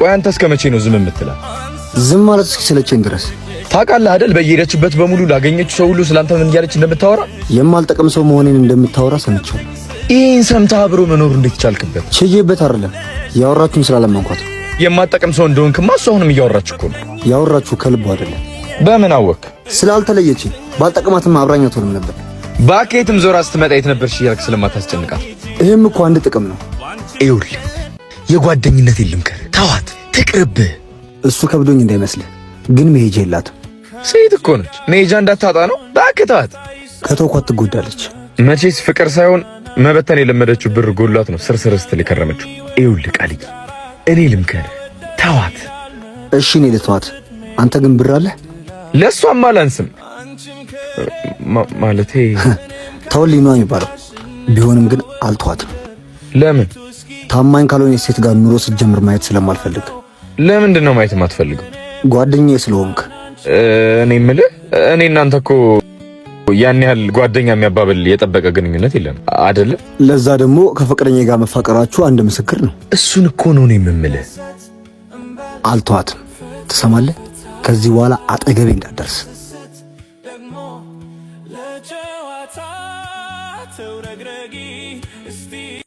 ቆይ አንተ እስከ መቼ ነው ዝም የምትላት? ዝም ማለት እስኪሰለቸኝ ድረስ። ታውቃለህ አይደል? በየሄደችበት በሙሉ ላገኘችው ሰው ሁሉ ስላንተ ምን እያለች እንደምታወራ። የማልጠቅም ሰው መሆኔን እንደምታወራ ሰምቻለሁ። ይህን ሰምተህ አብሮ መኖር እንዴት ቻልክበት? ችዬበት አይደለም፣ ያወራችሁን ስላላመንኳት። የማትጠቅም ሰው እንደሆንክማ እሷ አሁንም እያወራች እኮ ነው። ያወራችሁ ከልቡ አይደለም። በምን አወክ? ስላልተለየችኝ። ባልጠቅማትም አብራኝ አትሆንም ነበር። ባኬትም ዞራ ስትመጣ የት ነበርሽ እያልክ ስለማታስጨንቃት። ይህም እኮ አንድ ጥቅም ነው። ይኸውልህ የጓደኝነት የልምከር ተዋት፣ ትቅርብህ። እሱ ከብዶኝ እንዳይመስልህ፣ ግን መሄጃ የላትም። ሴት እኮ ነች፣ መሄጃ እንዳታጣ ነው። እባክህ ተዋት። ከተውኳት ትጎዳለች። መቼስ ፍቅር ሳይሆን መበተን የለመደችው ብር ጎሏት ነው ስርስር ስትል የከረመችው። ይኸውልህ ቃልዬ፣ እኔ ልምከርህ፣ ተዋት። እሺ እኔ ልተዋት፣ አንተ ግን ብር አለህ? ለእሷም አላንስም ማለቴ ተውልኝ ነው የሚባለው። ቢሆንም ግን አልተዋትም። ለምን? ታማኝ ካልሆነ ሴት ጋር ኑሮ ስትጀምር ማየት ስለማልፈልግ። ለምንድን ነው ማየት የማትፈልገው? ጓደኛዬ ስለሆንክ። እኔ የምልህ እኔ እናንተ እኮ ያን ያህል ጓደኛ የሚያባብል የጠበቀ ግንኙነት የለም አይደለ? ለዛ ደግሞ ከፍቅረኛ ጋር መፋቀራችሁ አንድ ምስክር ነው። እሱን እኮ ነው እኔ የምልህ። አልተዋትም። ትሰማለህ? ከዚህ በኋላ አጠገቤ እንዳትደርስ።